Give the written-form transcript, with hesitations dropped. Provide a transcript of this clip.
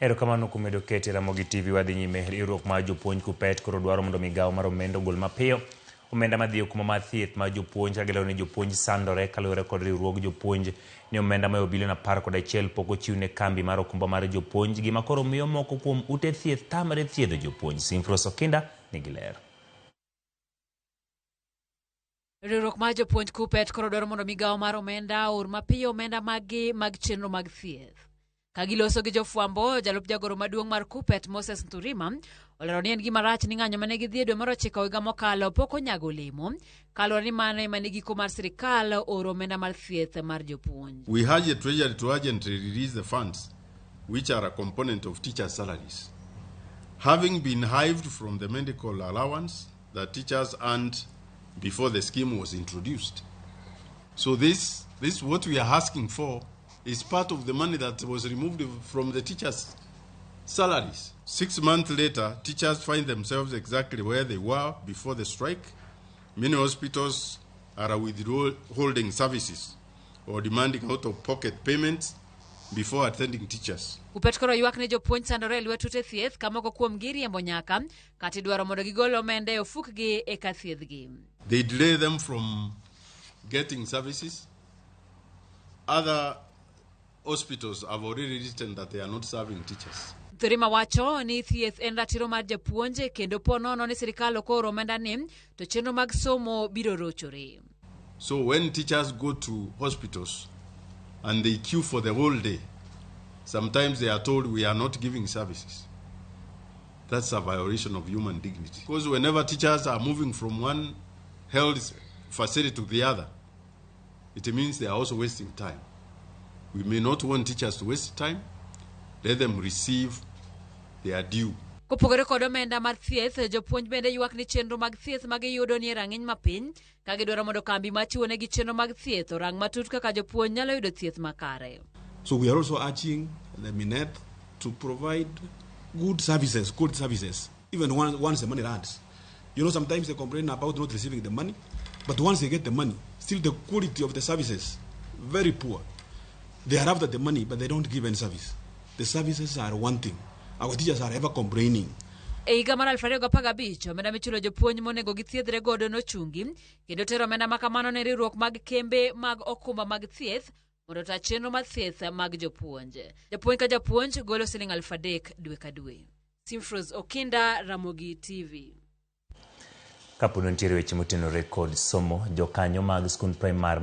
Erokamano kuom medo kete Ramogi TV. Wadhi nyime. Riwruok mar jopuonj KUPPET koro dwaro mondo migawo mar omenda ogol mapiyo omenda madhi e okumba mar thieth mar jopuonj ka gilero ni jopuonj sandore kaluwore kod riwruog jopuonj ni omenda mayo bilion 11 pok ochiw ne kambi mar okumba mar jopuonj, gima koro miyo moko kuom ute thieth tamre thiedho jopuonj. Simfros Okinda nigi ler. Riwruok mar jopuonj KUPPET koro dwaro mondo migawo mar omenda oor mapiyo omenda maggi mag chenro mag thieth. Ka giloso gi jofwambo, jalup jagoro maduong' mar KUPPET Moses Nturima olero ni en gima rach ni ng'anyo mane gidhi e dwe mar 9 higa mokalo pok onyago olemo, kaluwore ni mano ema ne giko mar sirikal oro omenda mar thieth mar jopuonj. We urge the Treasury to urgently release the funds, which are a component of teachers' salaries, having been hived from the medical allowance that teachers earned before the scheme was introduced. So this what we are asking for is part of the money that was removed from the teachers' salaries. 6 months later, teachers find themselves exactly where they were before the strike. Many hospitals are withholding services or demanding out-of-pocket payments before attending teachers. KUPPET koro ywak ni jopuonj sandore e lwet ute thieth ka moko kuom gi riembo nyaka kata idwaro mondo gigol omenda e ofukgi eka thiedhgi. They delay them from getting services. Other hospitals have already written that they are not serving teachers. Nturima wacho ni thieth en ratiro mar japuonj kendo po nono ni sirikal ok ooro omenda ni to chenro mag somo biro rochore. So when teachers go to hospitals and they queue for the whole day, sometimes they are told, "We are not giving services." That's a violation of human dignity. Because whenever teachers are moving from one health facility to the other, it means they are also wasting time. We may not want teachers to waste time. Let them receive their due. Kopogore kod omenda mar thieth, jopuonj bende ywak ni chenro mag thieth ma giyudo ni e rang'iny mapiny ka gidwaro mondo kambi machiwonegi chenro mag thieth orang matut kaka jopuonj nyalo yudo thieth makare. So we are also urging the Minet to provide good services, good services, even once the money runs. Sometimes they complain about not receiving the money, but once they get the money, still the quality of the services, very poor. They are after the money, but they don't give any service. The services are one thing. Our teachers are ever complaining. E higa mar 2015, omenda michulo jopuonj monego githiedhre godo nochungi kendo tero omenda ma kamano ne riwruok mag kembe mag okumba mag thieth mondo ota chenro mar thieth mag jopuonj. Japuonj ka japuonj golo siling 3,000 dwe ka dwe. Simfros Okinda, Ramogi TV. Kapo ni nitiere weche motenore kod somo, jokanyo mag skund primar.